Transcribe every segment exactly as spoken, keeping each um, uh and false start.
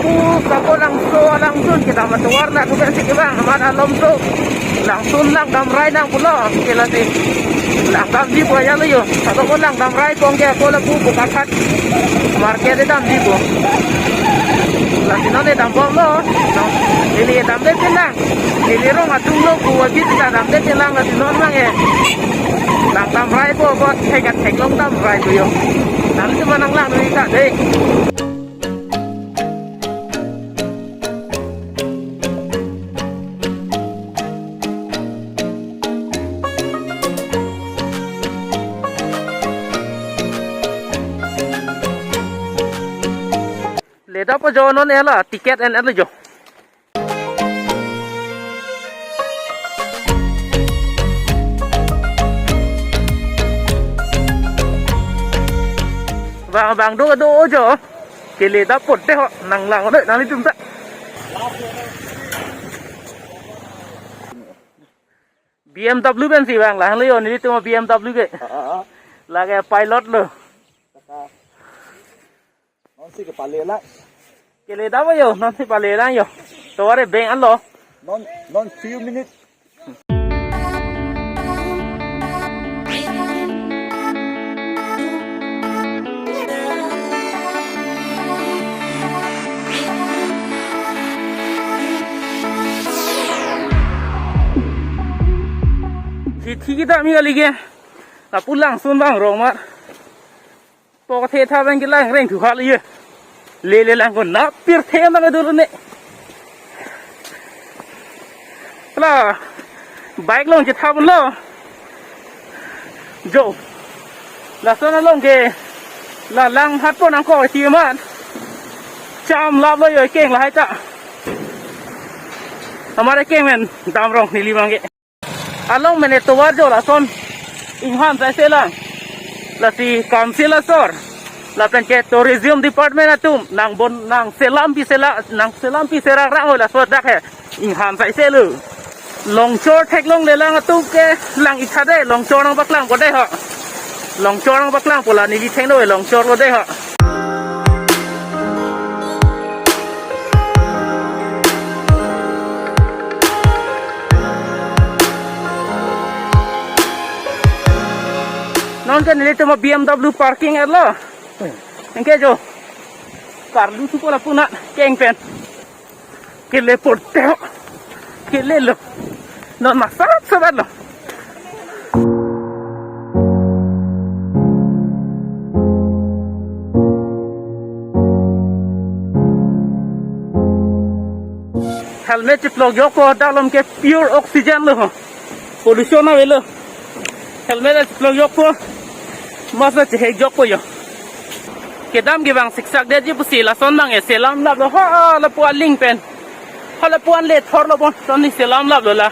Pu Kakolangso alangsun kedam atovar na tukan si kevang amat alom so. Langsun langdam rai nang pulo. Kela si langdamji pu ajat lo jo. Atau ko langdam rai pon ke ako lapu Bokajan market damji pu. Lasi non dampo lo. Non. Neli damde pinang. Neli rong atum lo pu abit ta damde pinang lasi non mang e. Langdam rai pu ko thek thek long dam rai pu jo. Nang cuma nang lang neli ta dei. Leda po jo non ela ticket en elo jo. Bang bang do do jo. Kele ta pote ho nang lang de nang itum ta. B M W pen si bang lang lo jo nelitum B M W ke. Ah, ah, ah. Lake pilot lo. Kaka. Non si kepale lang. Kele ta po jo, non si pale lang jo. Tovar beng an lo. Non, non few minutes. Si thik ta mi kali ke. Lapu langsun bang rong mar. Pok the tha bang kelang reng thu khal ye. Le le lang ko na pirthe na dulu ne. La bike long chetha lo. Jo. Lason along ke la lang hat po nang ko ti man. Cham lap lo jo keng lahai ta. Amare keng men dam rong neli bang ke. Along mene tovar jo lason inghan sai se lang. Lasi council asor lapen ke tourism department atum nang bon nang selam pi sela nang selam pi serak rang oi laso dak he inghan sai se lo. Longchor theklong le lang atum ke lang itha de longchor nang paklang po de ho. Longchor nang paklang po la neli thengno longchor lo de ho. Non ke nelitum a B M W parking elo. Anke jo. Karlu tu pola puna keng pen. Kele porte ho. Kele lo. Non masat sabat lo. Helmet chiplok jokpo, dak along ke pure oxygen lo ho. Pollution avelo. Helmet chiplok jokpo. Masa chehek jokpo jo. Kedam kevang siksak detji pusi lason bang e selam lap lo ha lapu aling pen. Ha lapu an le thor lo bon. Son ni selam lap lo la.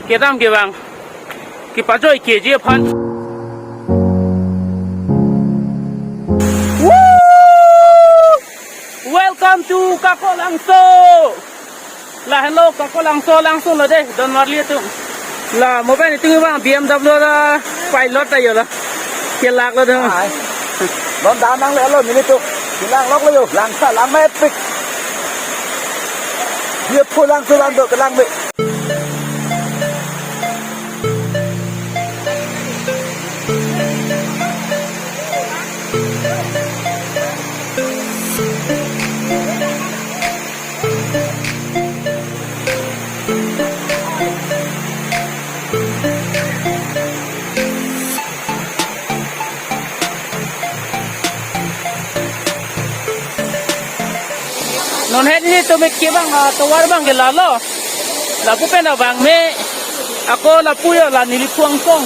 Kedam kevang. Kepajoi keji aphan. Woo! Welcome to Kakolangso. La hello Kakolangso langsun lo de don marli atum. La mobile itum bang B M W la pilot ayo la. Kelak lo de. Ai. Non damnang le lo nelitum. Kelang lok lo jo. Langsa lang mepik. Dia pulang tulang do kelang me. Non het nelitum ke bang, ah, tovar bang ke lalo. Lapu pen abang me. Ako lapu yo la neli puang kong.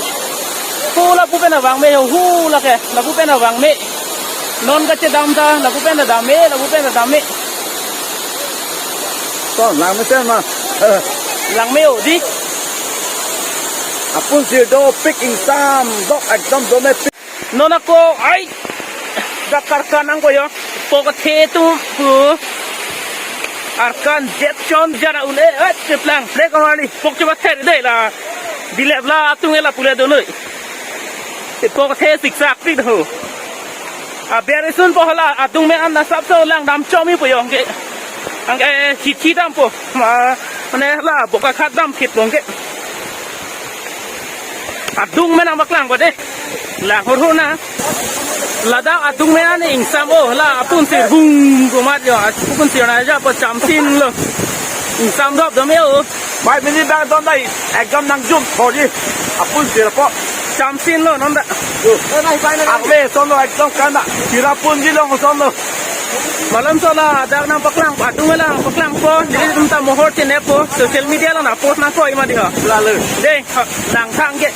Hu lapu pen abang me yo hu lake. Lapu pen abang me. Non kachedam ta lapu pen dam me, lapu pen dam me. To lang me sen ma. Lang me yo di. Apun si dopik ingsam dok ekdom dome pik. Non ako ai dak Arkan nangpo yo. Pok athe atum pu. Arkan jet chon jara un-e ai cheplang. Le kamali pok chebather de la. Dilep la atum ela pule donoi. Pok athe siksak pik ho. Aber isun po hala atum me an na sapso langdam chomi po yo ke. Ang, eh, hithi dampo. Ma, mane la Bokakhat dam khit long ke. Adung me nangpaklang ko de. Lang hur hur na. Ladak adung me na ne ingsam o. La apun sir bung kumat yo. Apun sir na ja po chamsin lo. Ingsam dop dam yo. Five minute bang don dai. Ekdom nangjum. Bodi. Apun sir po. Chamsin lo non da. Yo. Akle son lo ekdom kana. Sira pun ji long son lo. Malom so ladak nangpaklang, adung lang paklang po, nelitum ta mohor chenep po, social media lang na post nangkok ima di ho. Lalu. De, ha, lang thang ke.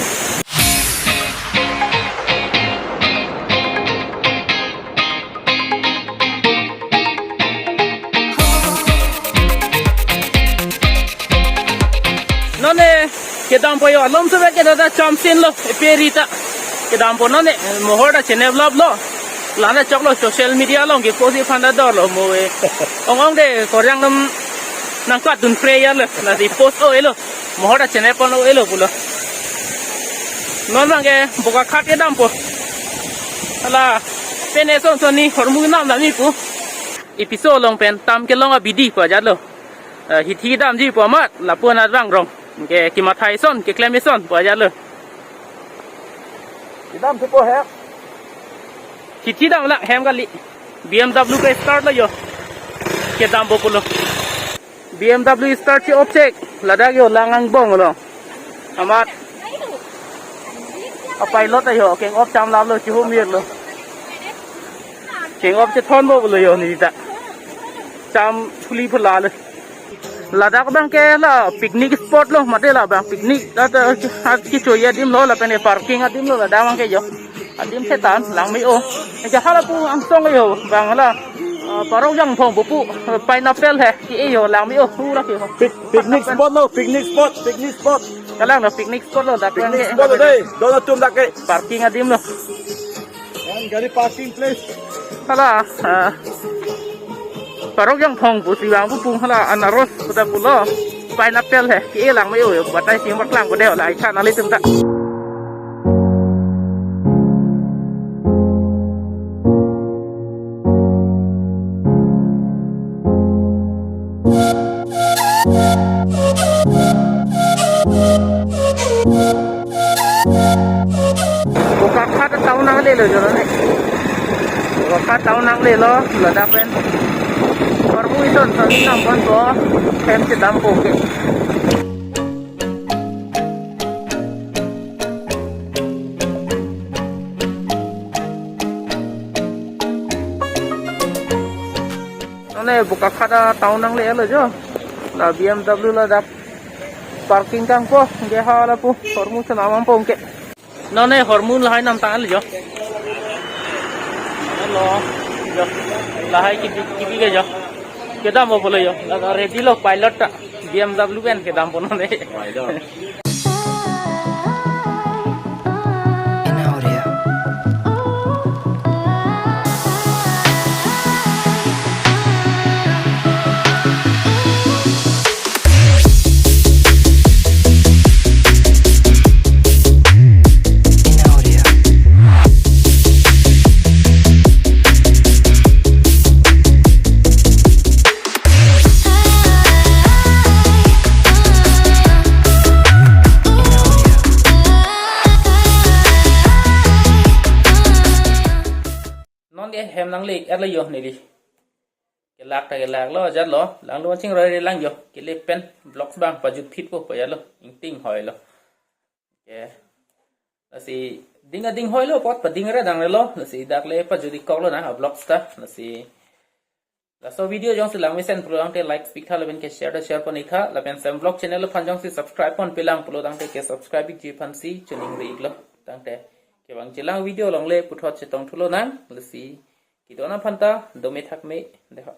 Non ne, kedam po yo, alom sebe ke dada chamsin lo, epe rita. Kedam po non ne, mohor ta chenep lap lo. Lana choklo social media along ke post iphan ta dor lo mo e. Ong ong de koryang nam nangkatdun prayer lo. Lasi post o-e lo. Mohor ta chenep pon o-e lo pulo. Non bang ke Bokakhat kedam po. Ala pen eson son ni hormu nam dam ni pu. Episode along pen tam kelong abidi pu ajat lo. Eh, hithi damji pu amat lapu anat bang rong. Ke kimathai son, keklem eson pu ajat lo. Kedam thupo he. Hithi dam lang hem kali. B M W ke start lo yo. Kedam po pulo. B M W start si off chek. Ladak yo lang angbong lo. Amat. A pilot ayo keng off cham lap lo, chihum mir lo. Keng off chethon bo pulo yo neli ta. Cham thuli phula lo. Ladak bang ke la picnic spot lo, mate la bang picnic. At, at kichoya adim lo, lapen parking adim lo, ladak bang ke yo. Adim setan, lang me o. Eke hala pu angsong yo, bang la. Ah, Parok Jangphong pu pu, pineapple he, ke yo, lang me o, hu la ke ho. Pic-, picnic spot lo, picnic spot, picnic spot. Kalang lo picnic spot lo, dak Picnic ke. Spot lo dei, don atum dak ke. Parking adim lo. Yan gari parking place. Hala, ah, Parok Jangphong pusi bang pu pung hala anaros pu ta pulo. Pineapple he, ke lang me o, batai sing paklang ko de, la icha nelitum ta. Bokakhat town nangle lo jo ne. Bokakhat town nangle lo, ladak pen. Hormu eson son nangpon ko, hem si dam po ke. Non ne Bokakhat atown nangle lo jo. La B M W ladak parking kangpo, ke hala pu, hormu si nangpon ke. Non ne hormu lahai namtang lo jo. Hello. Jo. Lahai kibi, kibi ke jo. Kedam po pulo yo. La ready lo pilot ta. B M W pen kedam po non ne. Non ke hem nangle-et lo yo neli. Kelak ta kelak lo, ajat lo, lang lo ching roi re lang yo. Kele pen vlogs bang pajut phit po, pajat lo, ingting hoi lo. Ke. Lasi ding ading hoi lo, pot pading re dang re lo, lasi dak le pajut ikok lo na, vlogs ta, lasi. Laso video jongsi lang mesen pulo tangte like pik tha lapen ke share ta share pon ik tha, lapen Sem Vlog channel aphan jongsi subscribe ponpe lang pulo tangte ke subscribe ikji aphansi choningri ik lo. Tangte kevang chelang video along le puthot chetong thu lonang, lasi. Kedo-an aphan ta, dome thakme, deho.